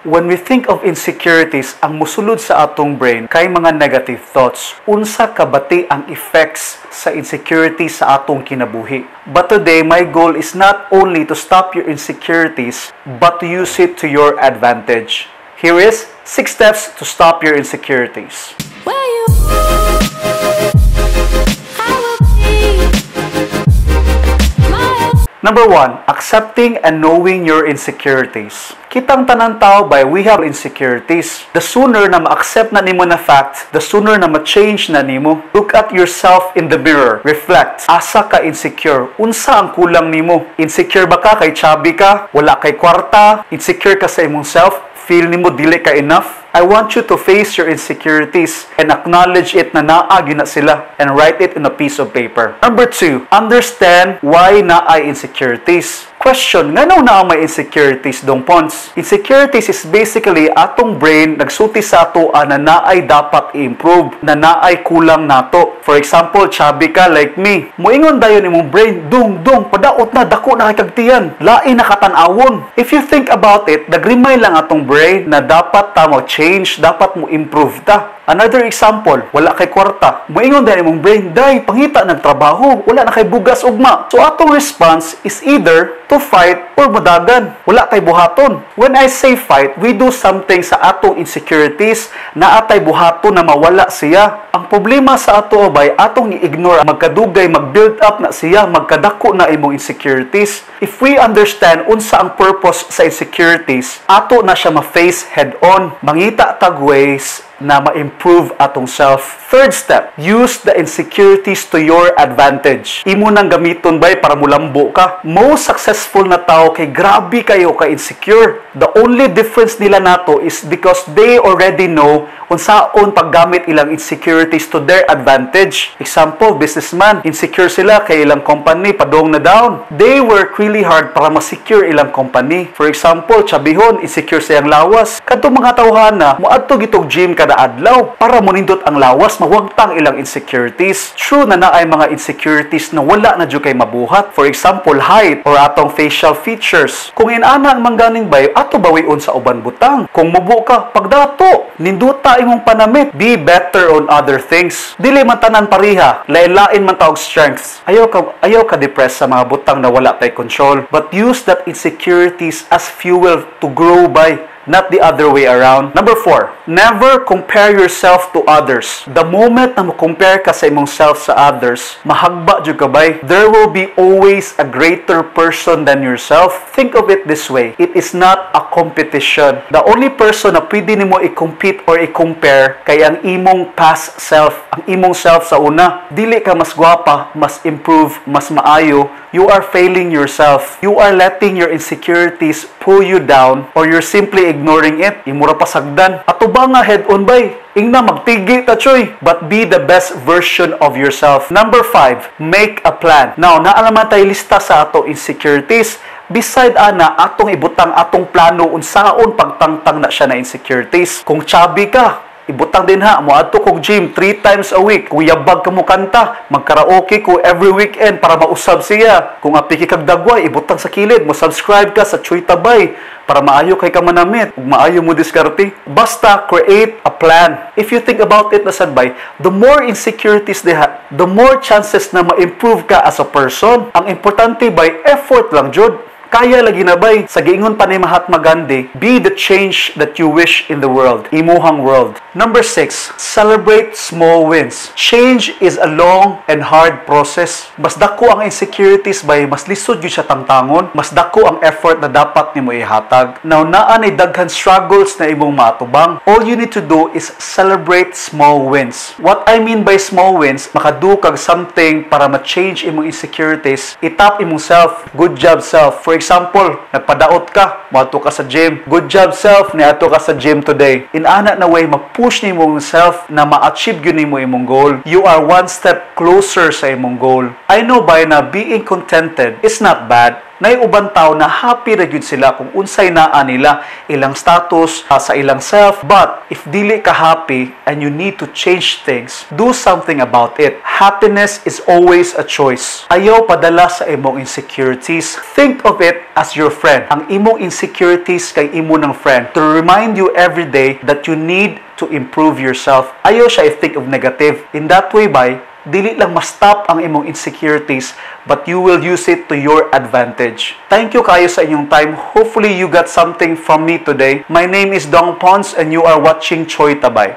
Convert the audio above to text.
When we think of insecurities, ang musulod sa atong brain kay mga negative thoughts. Unsa ka bati ang effects sa insecurity sa atong kinabuhi? But today, my goal is not only to stop your insecurities, but to use it to your advantage. Here is 6 steps to stop your insecurities. Where you I will be my Number 1, accepting and knowing your insecurities. Kitang tanan tao bay, we have insecurities. The sooner na ma-accept na nimo na fact, the sooner na ma-change na nimo. Look at yourself in the mirror. Reflect. Asa ka insecure? Unsa ang kulang nimo? Insecure ba ka kay chubby ka? Wala kay kwarta? Insecure ka sa imong self? Feel nimo dili ka enough? I want you to face your insecurities and acknowledge it na naa na sila and write it in a piece of paper. Number 2, understand why naay insecurities. Question, ngano naa may insecurities, Dong Pons? Insecurities is basically atong brain nagsulti sa ato na naay dapat i-improve, na naay kulang nato. For example, chubby ka like me. Moingon dayon imong brain, "Dong, Dong, padaot na, dako na kay kag tiyan. Lain na ka tan-awon." If you think about it, nag-remind lang atong brain na dapat ta mo change, dapat mo improve ta. Another example, wala kay kwarta. Moingon din imong brain, "Day, pangita nagtrabaho, wala na kay bugas ugma." So atong response is either to fight or mudagan. Wala tay buhaton. When I say fight, we do something sa atong insecurities na atay buhaton na mawala siya. Ang problema sa ato bay, atong i-ignore, magkadugay, mag-build up na siya, magkadako na imong insecurities. If we understand unsa ang purpose sa insecurities, ato na siya ma-face head on. Mangita tag ways na ma-improve atong self. Third step, use the insecurities to your advantage. Imo nang gamiton bay para mulambo ka. Most successful na tao kay grabe kayo ka insecure. The only difference nila nato is because they already know unsaon paggamit ilang insecurities to their advantage. Example, businessman, insecure sila kay ilang company padong na down. They work really hard para ma-secure ilang company. For example, chubbyhon, insecure siyang lawas. Kadtong mga tawhana, moadto gitog gym kada adlaw para monindot ang lawas, mawagtang ilang insecurities. True na naay mga insecurities na wala na jud kay mabuhat. For example, height or atong facial features. Kung inana ang mangganing bay, ato bawion sa uban butang. Kung mubo ka, pagdato, ninduta imong panamit. Be better on other things. Dili man tanan pariha, lain-lain man ta og strengths. Ayaw ka depressed sa mga butang na wala tay control, but use that insecurities as fuel to grow by, not the other way around. Number 4, never compare yourself to others. The moment na mo-compare ka sa imong self sa others, mahagba jud ka bay. There will be always a greater person than yourself. Think of it this way. It is not a competition. The only person na pwede nimo i-compete or i-compare kay ang imong past self, ang imong self sa una. Dili ka mas gwapa, mas improve, mas maayo. You are failing yourself. You are letting your insecurities pull you down or you're simply ignoring it. Imo ra pasagdan. Ato ba nga head on bay? Ingna magtigi ta choy. But be the best version of yourself. Number 5, make a plan. Now, naa naman tayo lista sa ato insecurities. Beside ana, atong ibutang atong plano unsaon pagtangtang na siya na insecurities. Kung chubby ka, ibutang din ha, moadto kog gym 3 times a week. Kung yabag ka mo kanta, magkaraoke ko every weekend para mausab siya. Kung apiki kag dagway, ibutang sa kilid, mo subscribe ka sa Chuy Tabay para maayo kay ka manamit ug maayo mo diskarte. Basta create a plan. If you think about it na sad bay, the more insecurities they have, the more chances na ma-improve ka as a person. Ang importante bay, effort lang jud. Kaya lagi na bay. Sa giingon pa ni Mahatma Gandhi, "Be the change that you wish in the world." Imuhang world. Number 6, celebrate small wins. Change is a long and hard process. Mas dako ang insecurities bay, mas lisod gyud siya tangtangon. Mas dako ang effort na dapat nimo ihatag. Now, naa ni daghan struggles na imong maatubang. All you need to do is celebrate small wins. What I mean by small wins, makadu kag something para ma-change imong insecurities, itap imong self. "Good job, self." For example, nagpadaot ka, moadto ka sa gym. "Good job, self, niadto ka sa gym today." Inana na way, ma-push nimo self na ma-achieve gyud nimo imong goal. You are one step closer sa imong goal. I know bay na being contented is not bad. Nay uban tao na happy ra gyud sila kung unsay naa nila, ilang status sa ilang self. But if dili ka happy and you need to change things, do something about it. Happiness is always a choice. Ayaw padala sa imong insecurities. Think of it as your friend. Ang imong insecurities kay imo ng friend to remind you every day that you need to improve yourself. Ayaw siya i-think of negative. In that way, by dili lang ma-stop ang imong insecurities, but you will use it to your advantage. Thank you kayo sa inyong time. Hopefully you got something from me today. My name is Dong Pons and you are watching Choi Tabay.